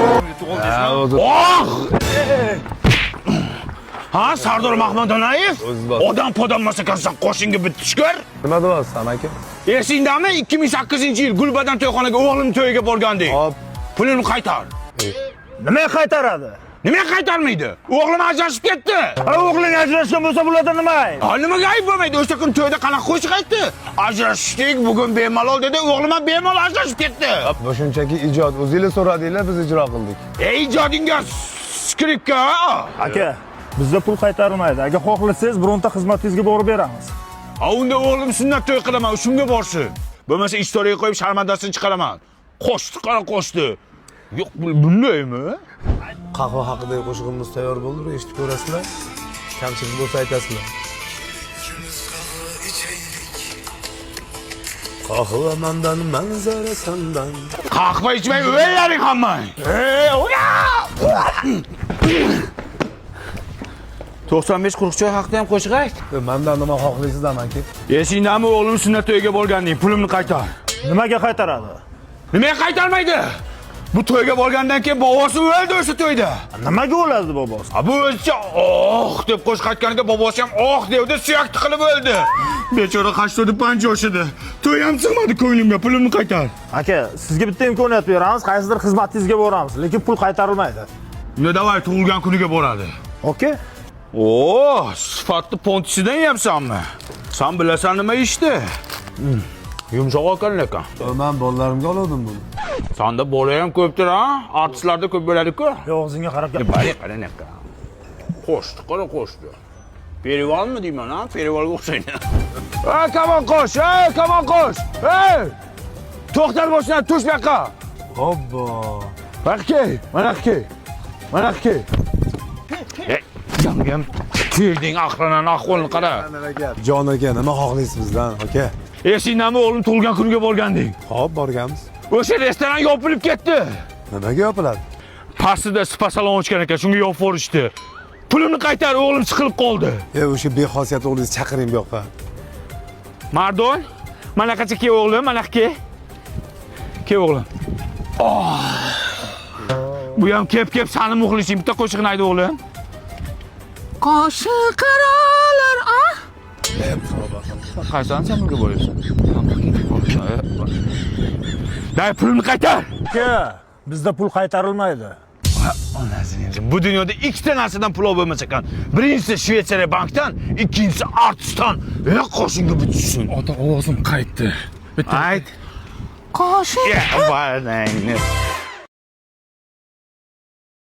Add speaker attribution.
Speaker 1: Tug'ildingizmi? Oh! Ha, Sardor Mahmadonayev?
Speaker 2: O'zi bor.
Speaker 1: Odam podam ekansan, qoshingga bitta tushkir.
Speaker 2: Nima deyapsiz, amaki?
Speaker 1: Esingdami? 2008-yil Gulbadan to'yxonaga o'g'lim to'yiga borgandik.
Speaker 2: Hop.
Speaker 1: Pulini qaytar.
Speaker 3: Nima qaytaradi?
Speaker 1: Nimaga qaytarmaydi? O'g'lim ajrashib ketdi.
Speaker 3: Ha, o'g'ling ajrashgan bo'lsa bularda nima ayb?
Speaker 1: Ha, nimaga ayb bo'lmaydi? O'sha kun to'yda qanaqa qo'shiq aytdi? Ajrashdik, bugun bemalol dedi. O'g'lim ham bemalol ajrashib ketdi.
Speaker 2: Bu shunchaki ijod. O'zinglar so'radinglar, biz ijro qildik.
Speaker 1: Ey ijodingga skripka.
Speaker 3: Aka, bizda pul qaytarilmaydi. Agar xohlasangiz, bironta xizmatingizga borib beramiz.
Speaker 1: Ha, unda o'g'lim sunnat to'y qilaman, shunga borsin. Bo'lmasa istoriyaga qo'yib sharmandasini chiqaraman. Qo'shdi, qara qo'shdi. Yo'q, bundaymi?
Speaker 2: Qahva haqidagi qo'shig'imiz tayyor bo'ldi, bir eshitib ko'rasizlar. Kamchilik bo'lsa aytasizlar. Qahva mandan, manzara sandan.
Speaker 1: Qahva ichmay o'llaring hammang. Ey, uya! 95 quruqchoy haqida ham qo'shiq ayt.
Speaker 2: Mandan nima xohlaysiz, amaki?
Speaker 1: Esingdami o'g'lim sunnat to'yiga borganding, pulimni qaytar.
Speaker 3: Nimaga qaytaradi?
Speaker 1: Nimaga qaytarmaydi? Bu to'yga borgandan keyin bobosi o'ldi o'sha to'yda.
Speaker 3: Nimaga o'ladi bobosi?
Speaker 1: Ha, bu o'zicha oh deb qo'shiq aytganiga bobosi ham oh devdi, suyak tiqilib o'ldi. Bechora 85 yoshida. To'y ham sig'madi ko'nglimga, pulimni qaytar.
Speaker 3: Aka, sizga bitta imkoniyat beramiz, qaysidir xizmatingizga boramiz, lekin pul qaytarilmaydi.
Speaker 1: Unda davay tug'ilgan kuniga boradi.
Speaker 3: Okey?
Speaker 1: Oo, sifatli pontisidan yeyapsanmi? San bilasan nima ishni? Yumshoq ekan lekin.
Speaker 2: Man bolalarimga oldim buni.
Speaker 1: Sanda bola ham ko'pdir ha? Artistlarda ko'p bo'ladi-ku.
Speaker 3: Yo'q, og'zingga qarab gap.
Speaker 1: Bari qara naqqa. Qo'shdi, qara qo'shdi. Perivalmi deyman ha? Perivalga o'xshaydi. Ey, kamon qo'sh, ey, kamon qo'sh. Ey! To'xtar boshdan tush bu yoqqa.
Speaker 2: Obbo.
Speaker 1: Mana kel, mana kel. Mana kel. Ey, yangam kelding ahrinan ahvolni qara.
Speaker 2: Jon aka, nima xohlaysiz bizdan, aka?
Speaker 1: Esingdami o'g'lim tug'ilgan kuniga borganding?
Speaker 2: Hop, borganmiz.
Speaker 1: O'sha restoran yopilib ketdi.
Speaker 2: Nimaga yopiladi?
Speaker 1: Pastida spa salon ochgan ekan, shunga yopib yuborishdi. Pulimni qaytar, o'g'lim siqilib qoldi.
Speaker 2: E, o'sha bexosiyat o'g'lingizni chaqiring bu yoqqa.
Speaker 1: Mardon, mana qacha ke o'g'lim, mana ke. Ke o'g'lim. Oh. Bu ham kep sani muxlising, bitta qo'shiqni ayt o'g'lim. Qoshi qaralar, ah. Qaysi ansamblga boryapsan? Day pulimni qaytar.
Speaker 3: Aka, bizda pul qaytarilmaydi.
Speaker 1: Onasini bu dunyoda ikkita narsadan pul olib bo'lmas ekan. Birinchisi Shvetsariya bankdan, ikkinchisi artistdan. E, qoshingga bitsin.
Speaker 4: Ota, ovozim qaytdi.
Speaker 1: Ayt.
Speaker 4: Qoshi
Speaker 1: Ya, barangni.